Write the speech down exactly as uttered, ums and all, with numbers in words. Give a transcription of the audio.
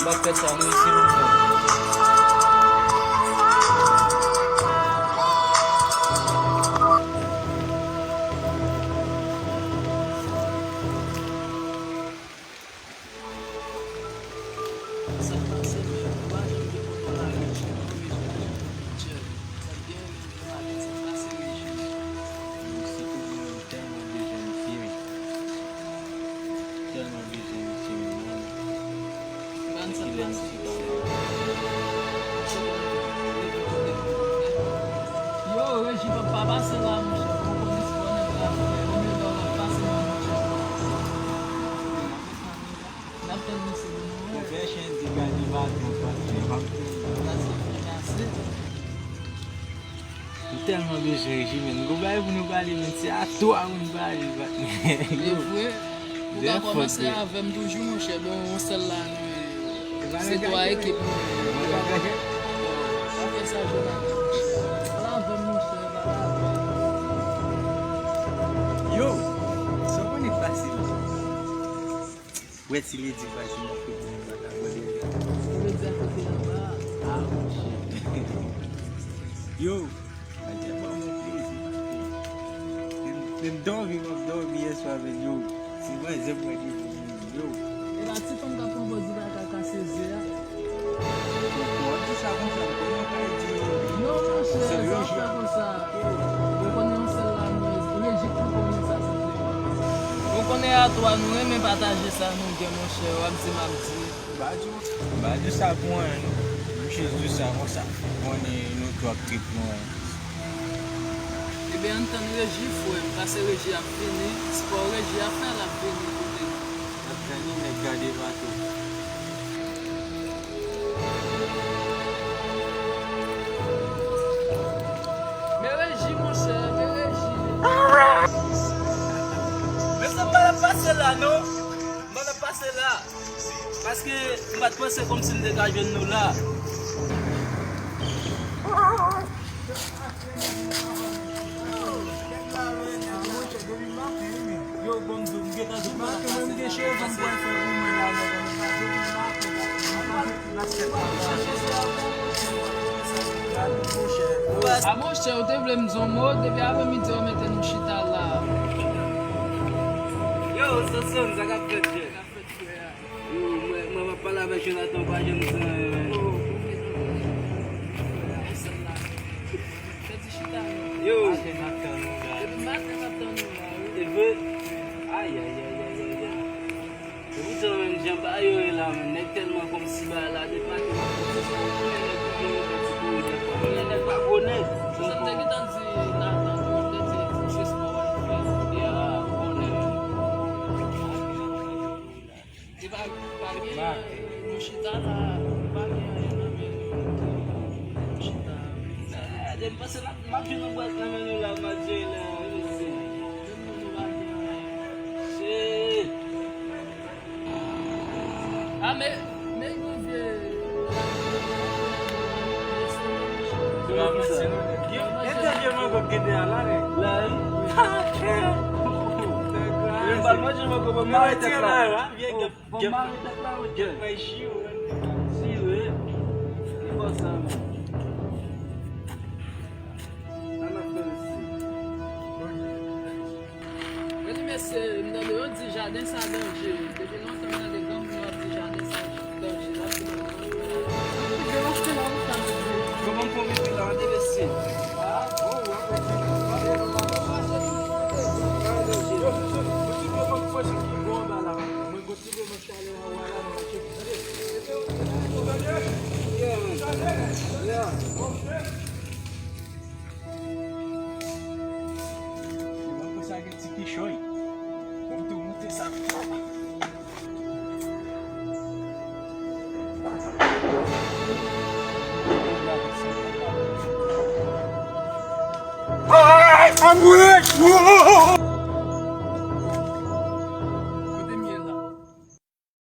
M ap fè sa, nou isi nou pran. Sa k pase menm, ou pa janm gen pwoblèm avèk Jimmy, ou bezwen achte yon Mitchell. Sa k gen menm nan maten, sa k pase Reji? Misye tou di mwen m tèlman bezwen misye, men. Tèlman bezwen misye, men, mwen. Ban sa pase, monchè. Yo, Reji, pa, pa pase la, monchè. Ou konnen se bònè la, monchè. Ou menm la, w ap pase la, monchè. N ap tann misye pou nou wè. Ou fè chen di gade baton, pase, w ap tann. Pase, fè pase. M tèlman bezwen Reji, men. Gwo bagay pou nou pale, men. Se a twa pou nou pale, patnè. E vre. Ou ka kòmanse avè m toujou, monchè. Bon, yon sèl la, nou ye. Se twa ekip, nou ye. Pa fè sa jwe la, monchè. Pale avè m, monchè. Pale avè m. Yo, sa w konnen k pase la? Wè ti Ledi pase nan foutbòl, m pa ta gòde. Ledi a kote anba a. Ah, monchè. Yo, manzè ban mwen plezi, paske menm dòmi, m ap dòmi yèswa, men yo, se manzè m wè devan mwen, yo. E pa ti fanm k ap pran pòz li pa ka kase ze a. Bon, w ap di sa konsa, m konnen w ka di. Non, monchè, sa w fè konsa. Ou konnen yon sèl la, nou, Reji ki konnen sa, se vre. Ou konnen a twa, nou renmen pataje sa nou gen, monchè, w ap di, m ap di. M pa di w, m pa di w sa pou anyen, non. M jis di sa konsa. Konnen nou tou ap trip nou, hein. Ebyen, ann tann Reji, frè m, pase Reji ap vini, spò Reji ap fè, l ap vini kote nou. N ap tann li, nèg gade bato. Men Reji, monchè, men Reji. Men sa m pa t ap pase la, non. M pa t ap pase la. Paske m pa t panse kòmsi m te ka jwenn nou la. Yo, bon, m di w, m gentan di w. A monchè, ou te vle m di yon mo, depi apremidi ou mete nou chita la. Yo, Sonson, sa k ap fèt, frè? Yo, mwen, mwen, m ap pale avèk Jonathan, ou pa janm di anyen, men. Yo. Depi maten n ap tann ou la, wi. E vre? Ay, ay, ay, ay, ay, ay. Epoutan, menm jan pa yo ye la, menm nèg tèlman kòmsi bagay la, depi maten n ap tann se sa, ou konnen nèg ki gen yon ti kouri dèfwa, men nèg pa gwo nèg. Se sa m te gentan di Nathan tou, m te di se spò w al fè, kounye a, gwo nèg. E pa, pa gen, nou chita la, pa gen anyen nan men nou, nou chita. Gade, m panse m ap, m ap jwenn yon bwat nan men nou la, m ap jwenn la, mesye. Menm nou, nou pa gen anyen. Shit. A, men, men yon vye. Gen, gen vye mango k gen deyò la, wi. La, wi. Mwen pral manje mango, mwen mare tèt la. Vye gèp, gèp, gèp bay chi, wi. Si, wi. Li fò sa, men. Sa n ap fè, mesye? Mezanmi, mesye, m tande yo di jaden sa danje. Depi lontan m tande granmoun yo ap di jaden sa danje. L ap di, yo ban m fon vit la, tande, mesye. Mwen konsa gen ti kichòy. Mwen tou moute sa. Anmwey!